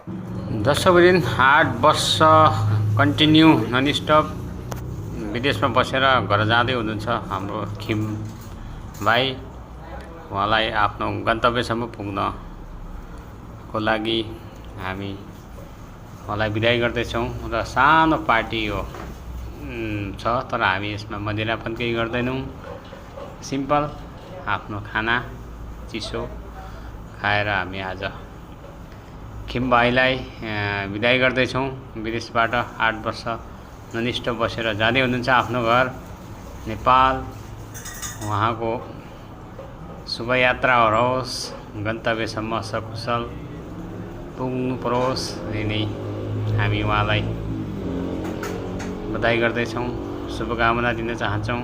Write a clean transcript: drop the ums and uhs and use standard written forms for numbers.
दशौँ दिन 8 वर्ष कन्टिन्यू नन स्टप विदेशमा बसेर घर जाँदै हुनुहुन्छ हाम्रो खिम भाइ। उहाँलाई आफ्नो गन्तव्यसम्म पुग्नको लागि हामी उहाँलाई बिदाई गर्दैछौँ र सानो पार्टी हो छ, तर हामी यसमा मदिरा पनि केही गर्दैनौँ। सिम्पल आफ्नो खाना चिसो खाएर हामी आज खिम भाइलाई बिदाई गर्दैछौँ। विदेशबाट 8 वर्ष ननिष्ठ बसेर जाँदै हुनुहुन्छ आफ्नो घर नेपाल। उहाँको शुभयात्रा होस्, गन्तव्यसम्म सकुशल पुग्नु परोस् नै हामी उहाँलाई बधाई गर्दैछौँ, शुभकामना दिन चाहन्छौँ।